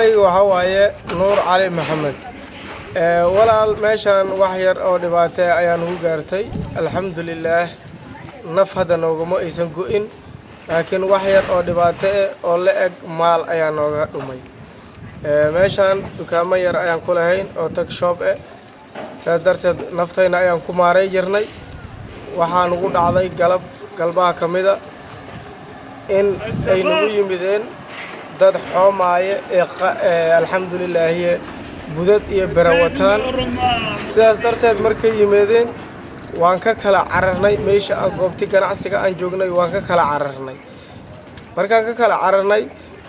Magacayga waxaa waaye Nuur Cali Maxamed. Walaal, meeshaan wax yar oo dhibaate ayaa nagu gaartay. Alxamdulilaah, naf hadda noogama aysan go'in, laakiin wax yar oo dhibaato eh oo la eg maal ayaa nooga dhumay. Meeshaan dukaamo yar ayaan ku lahayn oo tuck shop eh. Saas darteed naftayna ayaan ku maaray jirnay. Waxaa nagu dhacday galab galbaha ka mida in ay nagu yimideen dad xoomaaye ee alxamdulilaahi budad iyo bero wataan. Sidaas darteed markay yimaadeen waan ka kala cararnay meesha aan goobti ganacsiga aan joognay. Waan ka kala cararnay. Markaan ka kala cararnay,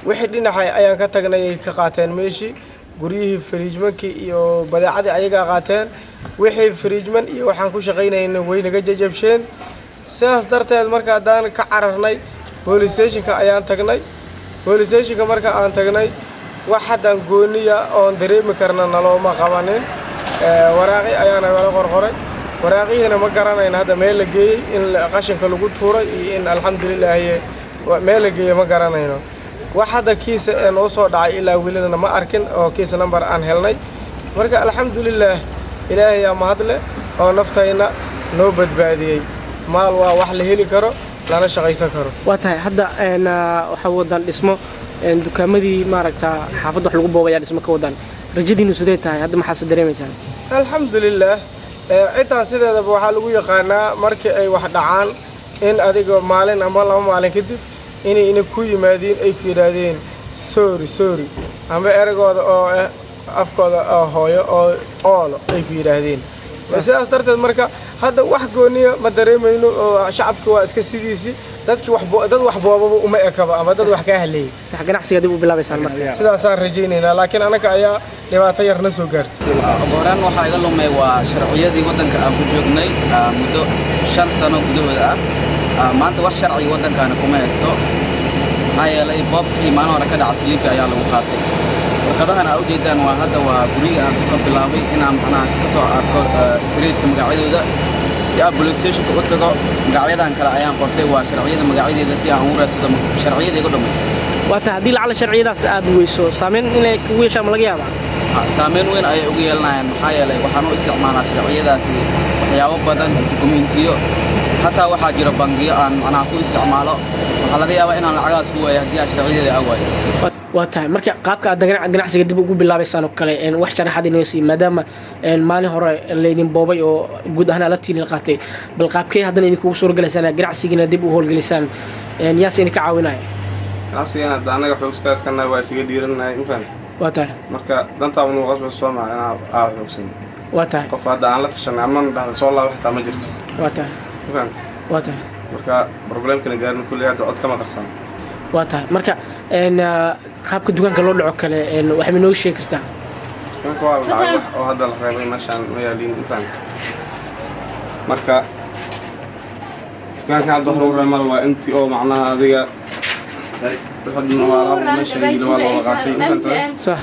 wixii dhinacay ayaan ka tagnay ay ka qaateen meeshii, guryihii, fariijmankii iyo badeecadii ayagaa qaateen. Wixii fariijman iyo waxaan ku shaqaynayna way naga jajabsheen. Sidaas darteed marka haddaan ka cararnay, police stationka ayaan tagnay. Police stationka marka aan tagnay, wax haddaan gooniya oon dareemi karna nalooma qabanin. Waraaqi ayaa nagala qorqoray. Waraaqihiina ma garanayna hadda meel la geeyey, in qashinka lagu tuuray iyo in alxamdulilaahi meel la geeyey ma garanayno. Wax hadda kiisa ee noo soo dhacay ilaa welidana ma arkin oo kiisa number aan helnay. Marka alxamdulilaah, Ilaahay yaa mahadle oo naftayna noo badbaadiyey. Maal waa wax la heli karo, lana shaqaysan karo. Waa tahay. Hadda waxaa wadaan dhismo dukaamadii maaragta xaafadda wax lagu boobayaa, dhismo ka wadaan. Rajadiinu sidee tahay hadda? Maxaase dareemaysaan? Alxamdulilaah, cidtaan sideedaba waxaa lagu yaqaanaa markii ay wax dhacaan in adiga maalin ama 2 maalin kadib inay ina ku yimaadiin, ay ku yidhaahdeen "sorry, sorry", ama eragooda oo ah afkooda oo hooyo oo oolo ay ku yidhaahdeen. Sidaas darteed marka hadda wax gooniya ma dareemayno oo shacabka waa iska sidiisii. Dadkii wax dad wax boobaba uma ekaba ama dad wax kaa haleeyay. Sax, ganacsiga dib u bilaabaysaan marka? Sidaasaan rajaynaynaa, laakiin annaga ayaa dhibaato yar na soo gaartay. Ugu horaan waxaa iga lumay waa sharciyadii waddanka aan ku joognay muddo 5 sano gudahooda ah. Maanta wax sharciga waddankaana kuma haysto, maxaa yeelay boobkii maalin hore ka dhaca Philippi ayaa lagu qaatay. Warqadahan aa ujeedaan waa hadda waa guriga aan kasoo bilaabay inaan macnaha kasoo arko streetka magacyadooda si aan police stationka u tago. Magacyadan kale ayaan qortay, waa sharciyada magacyadeeda, si aan ugu raadsado sharciyada iga dhumay. Waa tahay. Haddii lacala sharciyadaas aad weyso, saameyn inay kugu yeeshaan ma laga yaabaa? Saameyn weyn ayay ugu yeelanayaan, maxaa yeelay waxaan u isticmaalaa sharciyadaasi waxyaabo badan, dukumentiyo, xataa waxaa jira bangiyo aan macnaha ku isticmaalo. Waxaa laga yaabaa inaan lacagahaas ku waayo haddii aan sharciyadeeda aan waayo. Waa tahay. Marka qaabka aad ganacsiga dib ugu bilaabaysaan oo kale, wax sharaxaad inaga sii, maadaama maalin hore laydin boobay oo guud ahaan alaabtiin la qaatay. Bal qaabkee haddana idinkugu suuragalaysaan inaad ganacsigiina dib u howlgelisaan? Yaase idinka caawinaya? Ganacsigan hadda annaga xoogstaaskana waa isaga dhiiranahay, ma fahamta? Waa tahay. Marka dantaa unu qasba soo maa inaa aa xoogsan. Waa tahay. Qof hadda aan la tashanay amana dhahda soo laabo xitaa ma jirto. Waa tahay. Ma fahamta? Waa tahay. Marka problemkana gaarin kulli hadda cod kama qarsan. Waa tahay. Marka qaabka dukaanka loo dhaco kale, waxay ma nooga sheegi kartaa? Dukaanka waa la dhacay, wax oo hadda la reebay meeshaan ma yaaliin, ma fahamta? Marka dukaanka hadda wax lagu reebay male, waa intii oo macnaha adiga wixii dhan waa alaab meesha yili, waa looga qaatay, ma fahamta? Sax.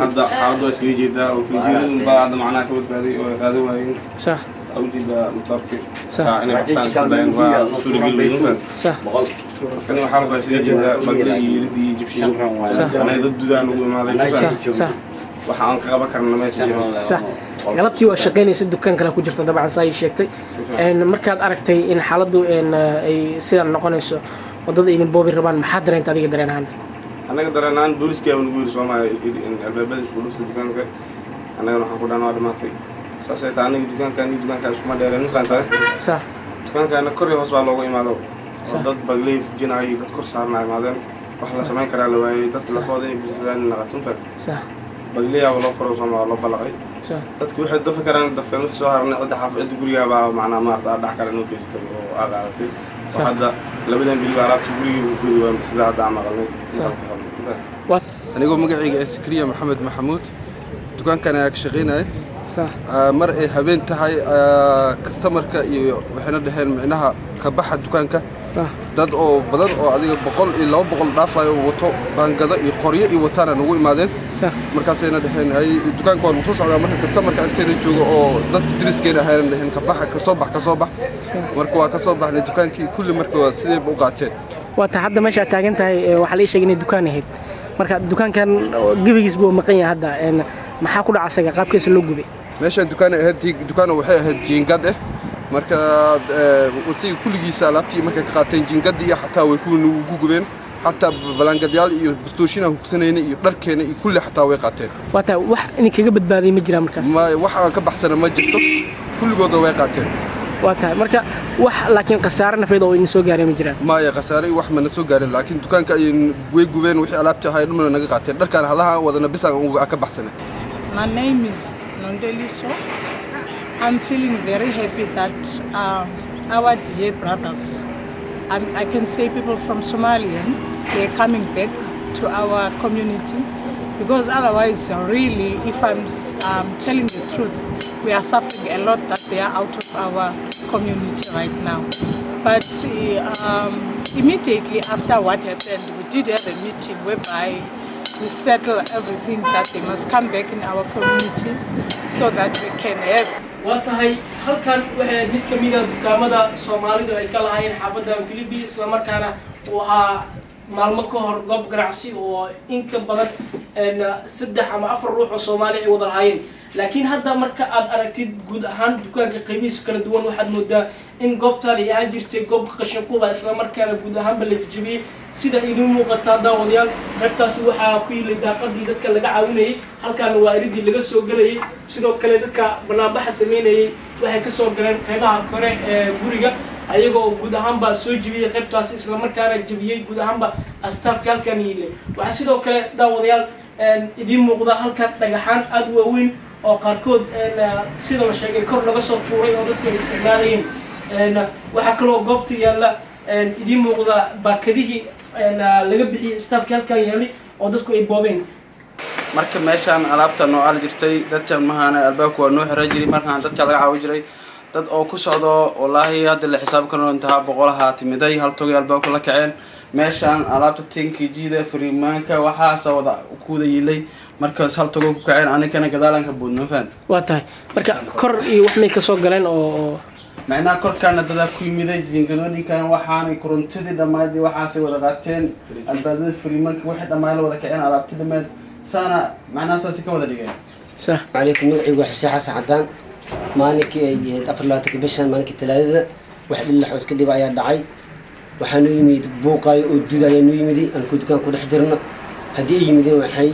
Hadda xaaladdu waa iskaga jeedaa oo fiinjiiradu baa hadda macnaha ka badbaaday oo ay qaadan waayeen. Waa ujeedaa matoorkii. Inay baxsaan isku dayeen, waa suurageli weyday, ma fahamta? Kani waxaa la iskaga jeedaa bagle iyo iridii iyo jibshiin. Anay dad dudaan ugu imaaday, ma fahamta? Waxa aan ka qaban karna meesha jiro. Sax. Galabtii waa shaqaynaysa, dukaan kale ku jirta dabcan, saa ii sheegtay. Markaad aragtay in xaaladdu ay sidan noqonayso oo dad idin boobi rabaan, maxaa dareenta adiga dareen ahaan? Annaga dareen ahaan booliskii baa nagu yiri Soomaaliya albaabada isku dhufta dukaanka. Annagana waxaan ku dhahnaa waa dhamaatay. Saas ay tahay aniga dukaankan iyo dukaankan iskuma dheereen, ma fahantahay? Sax. Dukaankaana kor iyo hoos baa looga imaado oo dad bagley fujinaayo iyo dad kor saarna imaadeen. Wax la samayn karaa la waayey, dadka lafooda inay bulsadaan naqato, ma fahantahay? Bagleyaaba loo furo Sooma, waa loo balaqay. Dadki waxay dafi karaan dafeen, wixii soo harnay cidda xaaf cidda gurigaabaa macnaa maarata dhax kale noo geysatay oo aa qaadatay oo hadda labadan bili baa alaabta gurigii ku gudi waay, sida hadda aan maqalnay maqalka qabnay. Anigoo magacayga ah Sakriya Maxamed Maxamuud, dukaankan ayaa ka shaqaynaya. Mar ay habeen tahay, customerka iyo waxayna dhaheen micnaha ka baxa dukaanka. Dad oo badan oo adiga 100 iyo 200 dhaafayo oo wato baangado iyo qoryo iyo wataana nagu imaadeen. Markaasayna dhaheen hay, dukaanka waa lagu soo socdaa. Marka customerka agteeda jooga oo dadka deriskeena ahayna dhaheen ka baxa, ka soo bax, ka soo bax. Marka waa ka soo baxnay dukaankii kulli, marka waa sideeba u qaateen. Waa tahay. Hadda meesha aad taagan tahay, waxaa la ii sheegay inay dukaan ahayd. Marka dukaankan gebigiis buu maqan yahay hadda. Maxaa ku dhaca asaga, qaabkiisa loo gubay? Meeshaan dukaan ahayd, dukaan waxay ahayd jiingad ah. Marka wasiga kulligiisa alaabtii markay ka qaateen, jiingadii iyo xataa way ku nagu gubeen, xataa balaangadyaal iyo bustooshin aan hugsanayna iyo dharkeena iyo kulli xataa way qaateen. Waa tahay, wax idinkaga badbaaday ma jiraan markaas? Ma wax aan ka baxsana ma jirto, kulligooda way qaateen. Waa tahay, marka wax laakiin khasaare nafeed oo idin soo gaaray ma jiraan? Maya, khasaare wax mana soo gaarin, laakiin dukaanka ayay way gubeen, wixii alaabtii ahay dhamana naga qaateen, dharkaan halaha wadana bisaan ka baxsana. My name is Nondeliso. I'm feeling very happy that our dear brothers, I can say people from Somalia, they're coming back to our community, because otherwise, really, if I'm telling the truth, we are suffering a lot that they are out of our community right now. But immediately after what happened, we did have a meeting whereby we settle everything that they must come back in our communities so that we can have. Waa tahay, halkan waxay mid ka mid a dukaamada Soomaalidu ay ka lahaayeen xaafadan Philippi, islamarkaana uu ahaa maalmo ka hor goob ganacsi oo in ka badan saddex ama afar ruux oo Soomaali ay wada lahaayeen. Laakiin hadda marka aad aragtid guud ahaan dukaanka qaybihiisa kala duwan, waxaad moodaa in goobtaan ay ahaan jirtay goob qashinquba, islamarkaana guud ahaanba la jejebiyey, sida idiin muuqataa, daawadayaal. Qaybtaasi waxaa ku yilay daaqadii dadka laga caawinayay, halkaana waa iridii laga soo gelayay. Sidoo kale dadka banaanbaxa sameynayay waxay kasoo galeen qaybaha kore ee guriga, ayagoo guud ahaanba soo jebiyey qaybtaasi, islamarkaana jebiyey guud ahaanba astaafka halkan yilay. Waxaa sidoo kale, daawadayaal, idiin muuqda halkan dhagaxaan aada u waaweyn oo qaarkood, sida la sheegay, kor laga soo tuuray oo dadku ay isticmaalayeen. Waxaa kaloo goobta yaalla, idiin muuqda, baakadihii laga bixiyey staafkii halkan yaalay oo dadku ay boobeen. Marka meeshaan alaabta noo ali jirtay, dadka mahaana albaabka waa noo xiran jiray. Markaan dadka laga caawi jiray, dad oo ku socdo, wallaahi hadda la xisaab karno intaha boqolaha timiday, hal togay albaabka la kaceen. Meeshaan alaabta tinkijida, firimaanka, waxaasa wada ku wada yiilay. Markaas hal togo ku kaceen, anigana gadaalan ka buudno, fahant? Waa tahay, marka kor iyo wax may kasoo galeen oo Macnaha korkaana dadaa ku yimiday, jiingadooyinkan waxaanay korontadii dhammayd waxaasay wada qaateen, albaabada, firimaanka, waxay dhammaan la wada kaceen, alaabti dhammayd saana macnaha saasi ka wada dhigeen. Sax. Calaykum, magacaygu waa Xuseen Xasan Cadaan. Maalinkii ay ahayd 24-ka bishan, maalinkii Talaadada, wax dhillax oo iska dhiba ayaa dhacay. Waxaa noo yimid dad buuqaayo oo duudaya noo yimidi aan ku dukaan ku dhex jirno. Haddii ay yimideen, waxay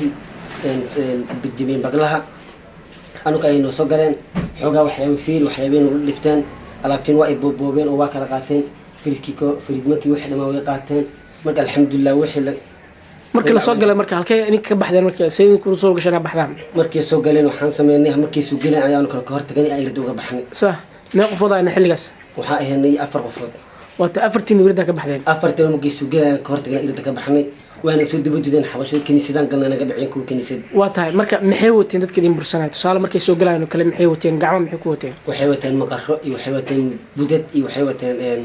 jebiyeen baglaha, anuga ay noo soo galeen xoogaa waxyaaba fiil waxyaabay nagu dhifteen, alaabtiin waa ay boobboobeen oo waa kala qaateen, filkii firiidmarkii wixii dhamaan way qaateen. Marka alxamdulilah wixii la Markii lasoo galay, marka halkee idinka ka baxdeen? Marka see idinku soo gasheen baxdaan? Markay soo galeen, waxaan sameynay, markay soo galeen ayaanu kala ka hor taganay, ay irda uga baxnay. Sax, mee qofood ayna xilligaas? Waxaa ahaynay afar qofood. Waata, afartiin wirda ka baxdeen? Afartiin markay soo galeen ayaan ka hor tagnay, irda ka baxnay, waana soo daba dudeen xabashada. Kiniisadaan galnay, naga dhaceen kuwa kiniisad. Waa tahay, marka maxay wateen dadka idin bursanaya? Tusaale, markay soo galayaan oo kale, maxay wateen? Gacmo maxay ku wateen? Waxay wateen maqaro iyo waxay wateen budad iyo waxay wateen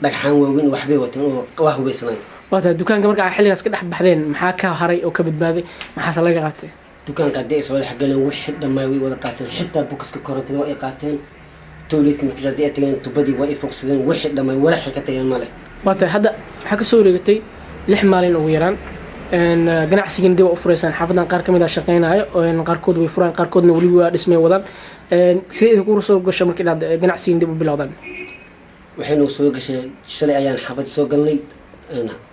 dhagxaan waaweyn, waxbay wateen oo waa hubaysanayn. Waa tahay, dukaanka marka aa xilligaas ka dhex baxdeen, maxaa ka haray oo ka badbaaday? Maxaase laga qaatay? Dukaanka haddii ay soo dhex galeen, wixii dhammaay way wada qaateen, xitaa bukaska korontada waa ay qaateen, towleedka musqusha haddii ay tageen, tubadii waa ay foqsadeen, wixii dhammaay walaxay ka tageen male. Waa tahay, hadda waxaa kasoo wareegatay 6 maalin ugu yaraan. Ganacsigiina dib waa u fureysaan. Xaafadan qaar kamid ah shaqeynaayo, qaarkood way furaan, qaarkoodna weli waa dhismay wadaan. Sidee idinku soo gasho marka inaad ganacsigiina dib u bilowdaan? Waxaynu soo gashay shalay ayaan xaafadda soo galnay.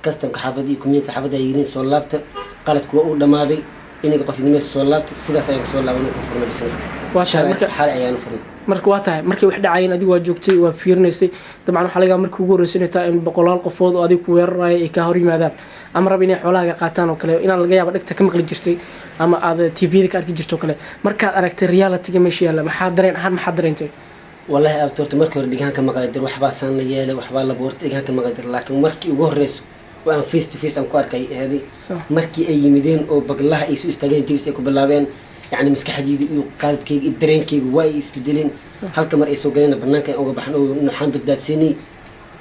Kastamka xaafadda iyo community xaafadda ay yidhiin soo laabta, qaladku waa uu dhamaaday, inaga qof idinmeesa soo laabta. Sidaas ayaan kusoo laabanay, ku furnay businesska. Waa tahay, marka xalay ayaanu furnay. Marka waa tahay, markay wax dhacayeen adigu waa joogtay, waa fiirinaysay. Dabcan waxaa laga yaabaa markii ugu horreysay inay tahay in boqolaal qofood oo adiga ku weeraraya ay kaa hor yimaadaan ama raba inay xoolahaaga qaataan oo kale, inaan laga yaaba dhegta ka maqli jirtay ama aad TV-da ka arki jirto oo kale. Markaad aragtay realityga meesha yaalla, maxaa dareen ahaan, maxaa dareentay? Wallaahi abta, horta markii hore dhigahan ka maqli dir, waxbaa saan la yeelay, waxbaa la buurtay, dhigahan ka maqli dir, laakiin markii ugu horreyso oo aan face to face aan ku arkay eeday, markii ay yimideen oo baglaha ay soo istaageen, jibis ay ku bilaabeen, yacni maskaxdayda iyo qalbkayga iyo dareenkayga waa ay isbedeleen. Halka mar ay soo galeen banaanka ay uga baxan oo waxaan badbaadsiinay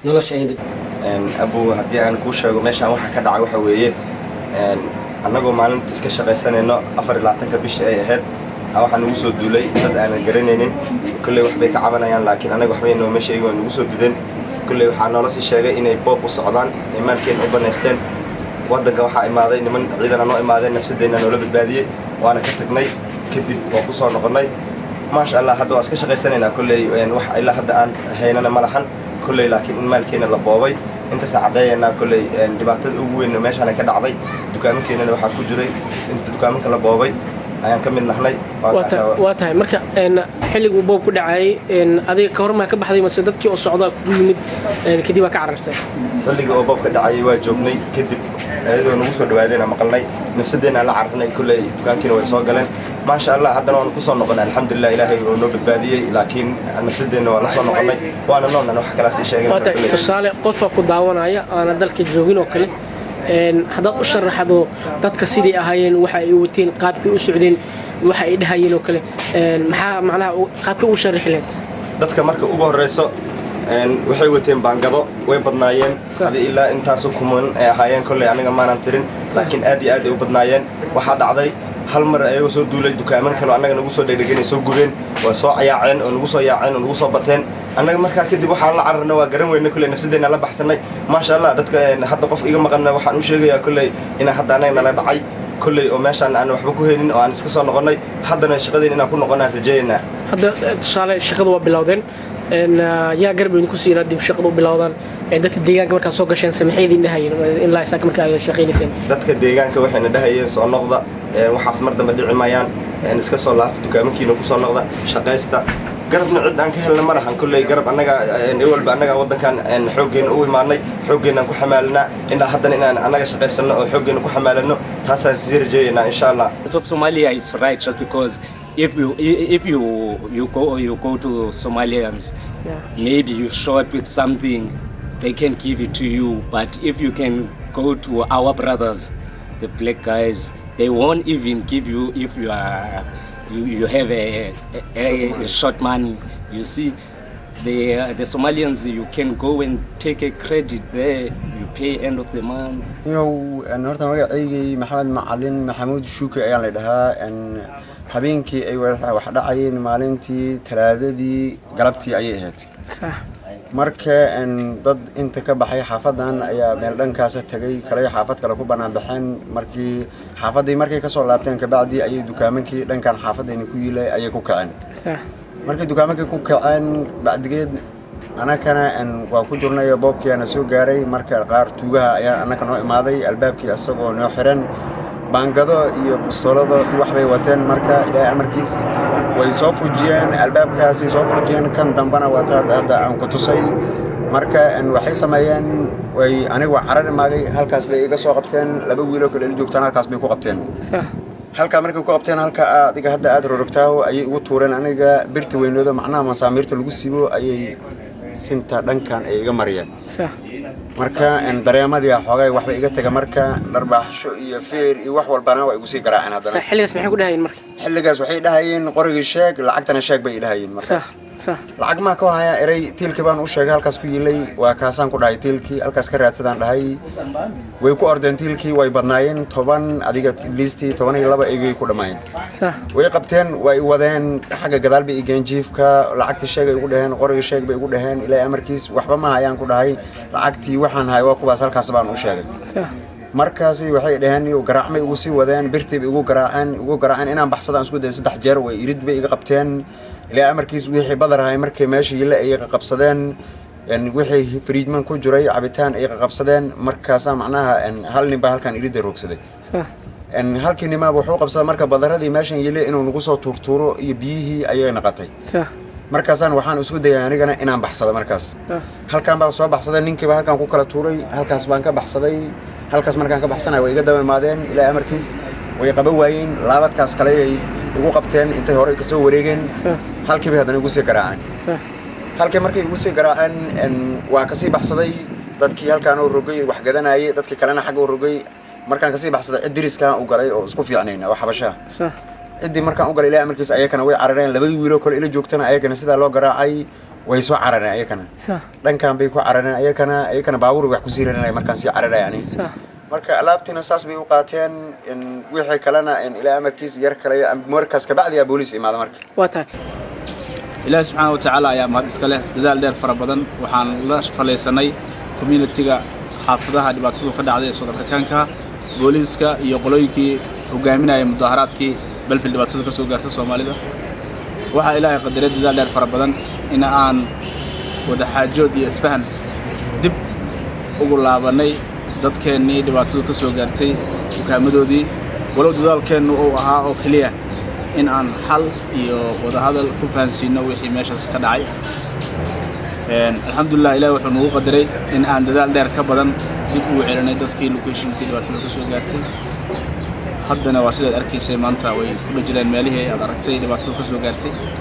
nolosha ayaan. Abu, haddii aan kuu sheego meeshaan waxa ka dhacay, waxa weeye annagoo maalinta iska shaqaysanayno, 24-ka bisha ay ahayd, waxaa nagu soo duulay dad aanan garanaynin. Kolley waxbay ka cabanayaan, laakiin annaga waxbay nooma sheegin, waa nagu soo dudeen. Kolley waxaa noola sii sheegay inay boob u socdaan, ay maalkeena u banaysteen. Waddanka waxaa imaaday niman ciidana noo imaadeen, nafsadeenna noola badbaadiyey, waana ka tagnay. Kadib waa ku soo noqonnay, maasha Allah. Hadda waa iska shaqaysanaynaa. Kolley wax ilaa hadda aan haynana ma lahan kolley, laakiin in maalkeena la boobay intaasa caddeeyaynaa. Kolley dhibaatada ugu weyn meeshaan ka dhacday, dukaamankeennana waxaa ku jiray inta dukaamanka la boobay ayaan ka mid nahnay. Waa tahay. Marka xilliguu boob ku dhacayay, adiga ka hor maa ka baxday mase dadkii oo socdaa kugu yimid kadib waa ka carartay? Xilliga oo boobka dhacayay waa joognay. Kadib ayadoo nagu soo dhawaadeen maqalnay, nafsadeenna la cararnay. Kolley dukaankiina way soo galeen, maasha Allah. Haddana waanu kusoo noqonay, alxamdulilah, Ilaahay oo noo badbaadiyey, laakiin nafsadeenna waa la soo noqonay, waana noolnan. Wax kalaa sii sheegay. Waa tahay. Tusaale, qofka ku daawanaya aana dalka joogin oo kale, haddaad u sharaxdo dadka sidai ahaayeen, waxa ay wateen, qaabkay u socdeen, waxa ay dhahayeen oo kale, maxaa macnaha qaabkay u sharaxi lahayd? Dadka marka ugu horreyso waxay wateen baangado, way badnaayeen. Adi ilaa intaasu kuman ay ahaayeen, kolley aniga maanan tirin, laakiin aad iyo aad ay u badnaayeen. Waxaa dhacday hal mar ayagoo soo duulay dukaaman kaleo annaga nagu soo dhegdheganay, soo gubeen, waa soo cayaaceen oo nagu soo yaaceen oo nagu soo bateen. Annaga markaa kadib waxaan la cararna waa garan weynay. Kolley nafsadeenna la baxsanay, maasha Allah. Dadka hadda qof iga maqanna waxaan u sheegayaa kolley inaan hadda annaga nala dhacay, kolley oo meeshaan aan waxba ku helin oo aan iska soo noqonnay. Haddana shaqadeen inaan ku noqonnaan rajeeyaynaa. Hadda tusaale shaqada waa bilowdeen, yaa garab idinku siina dib shaqada u bilowdaan? Dadka deegaanka markaa soo gasheen maxay idin dhahayeen ilaa isaaka markaa aad shaqaynayseen? Dadka deegaanka waxayna dhahayeen: soo noqda, waxaas mar dambe dhici mayaan, iska soo laabta, dukaamankiina kusoo noqda, shaqaysta. Garabna cid aan ka helna ma lahan. Kolley garab annaga walba annaga waddankan xooggeena u imaanay, xooggeenaan ku xamaalanaa. Ilaa haddana inaan annaga shaqaysanno oo xooggeena ku xamaalano, taasaan sii rajeeyaynaa, insha Allah. Of Somalia is right, just because if you go to Somalians, maybe you short with something, they can give it to you. But if you can go to our brothers, the black guys, they won't even give you if you have a short money. You see, the Somalians, you can go and take a credit there, you pay end of the month. Yow, horta magacaygay Maxamed Macalin Maxamuud Shuuke ayaan la dhahaa. Habeenkii ay wax dhacayeen, maalintii Talaadadii galabtii ayay ahayd. Marka dad inta ka baxay xaafadan ayaa meel dhankaasa tagay, kale xaafad kale ku banaan baxeen. Markii xaafaddii markay kasoo laabteen kabacdii ayay dukaamankii dhankan xaafadayna ku yiilay ayay ku kaceen. Markay dukaamankii ku kaceen bacdigeed, anakana waa ku jirnay, boobkiiana soo gaaray. Marka qaar tuugaha ayaa annaka noo imaaday, albaabkii isagoo noo xiran, baangado iyo bistoolado iyo waxbay wateen. Marka Ilaahay amarkiis way soo fujiyeen, albaabkaasay soo fujiyeen. Kan dambena waa taad hadda aan ku tusay. Marka waxay sameeyeen, way aniga waa carar imaagay, halkaas bay iga soo qabteen. Laba wiiloo kale ila joogtaan halkaas bay ku qabteen. Halkaa markay ku qabteen, halka adiga hadda aad rorogtaaho ayay igu tuureen aniga. Birta weynoodo, macnaha masaamiirta lagu sibo, ayay sinta dhankan ay iga mariyeen. Marka dareemadii xoogay waxba iga taga. Marka dharbaaxsho iyo feer iyo wax walbana waa igu sii garaaceen haddana. Xilligaas maxay ku dhahayeen marka? Xilligaas waxay dhahayeen: qorigii sheeg, lacagtana sheeg, bay dhahayeen. Markaas lacag maa ka hayaa eray, tiilkii baan u sheegay halkaas ku yilay, waa kaasaan ku dhahay. Tiilkii halkaas ka raadsadaan dhahay. Way ku ordeen tiilkii, way badnaayeen, 10 adiga liistii 12 eygay ku dhammaayeen. Way qabteen, way wadeen xagga gadaal bay igeen jiifka. Lacagtii sheegay igu dhaheen, qorigii sheeg bay igu dhaheen. Ilaahay amarkiis waxba ma hayaan ku dhahay, lacagtii waxaan hay waa kuwaas, halkaas baan u sheegay. Markaasi waxay dhaheen, garaacmay igu sii wadeen, birtiiba igu garaaceen, igu garaaceen. Inaan baxsadaan isku dayay saddex jeer, way irid bay iga qabteen. Ilaa amarkiis wixii badarahay markay meesha yile ay qabsadeen, wixii fariijman ku jiray, cabitaan ay qabsadeen. Markaasaa macnaha hal nin baa halkan iridda roogsaday. Halkii nimaaba wuxuu qabsaday marka badaradii meeshan yile inuu nagu soo tuurtuuro iyo biyihii ayay naqatay. Markaasaan waxaan isku dayay anigana inaan baxsado. Markaas halkaan baan soo baxsaday, ninkiiba halkaan ku kala tuuray, halkaas baan ka baxsaday. Halkaas markaan ka baxsanay way iga daba imaadeen. Ilaa amarkiis way qaban waayeen, laabadkaas kale ay igu qabteen, intay hore kasoo wareegeen halkii bay haddana igu sii garaaceen. Halkii markay igu sii garaaceen waa kasii baxsaday. Dadkii halkaan oo rogay wax gadanayay, dadkii kalena xagga u rogay. Markaan kasii baxsaday, cid diriskaan u galay oo isku fiicnayna oo xabashaha. Ciddii markaan u galay, ilaa amarkiis ayakana way carareen. Labadii wiiloo kale ila joogtana ayakana sidaa loo garaacay way soo carareen ayakana, dhankaan bay ku carareen ayakana baabuur wax kusii raranaya markaan sii cararay ani. Marka alaabtiina saas bay u qaateen, wixii kalena ilaa amarkiis yar kale. Markaas kabacdi aa booliis imaada marka. Waa tahay. Ilaahi subxaana wa tacaala ayaa mahad iska leh. Dadaal dheer fara badan waxaan la falaysanay community-ga. Xaafadaha dhibaatadu ka dhacday ee South Afrikaanka, booliiska iyo qolooyinkii hogaaminaya mudaharaadkii Bellville dhibaatadu ka soo gaartay Soomaalida. Waxaa Ilaahay qadaray dadaal dheer fara badan in aan wadaxaajood iyo isfahan dib ugu laabanay dadkeennii dhibaatadu ka soo gaartay dukaamadoodii, walow dadaalkeennu uu ahaa oo keliya in aan xal iyo wadahadal ku fahansiino wixii meeshaas ka dhacay. Alxamdulilah, Ilahi wuxuu nagu qadaray in aan dadaal dheer ka badan dib ugu celinay dadkii locationkii dhibaatada ka soo gaartay. Haddana waa sidaad arkaysay, maanta way ku dhajireen meelihii aad aragtay dhibaatadu ka soo gaartay.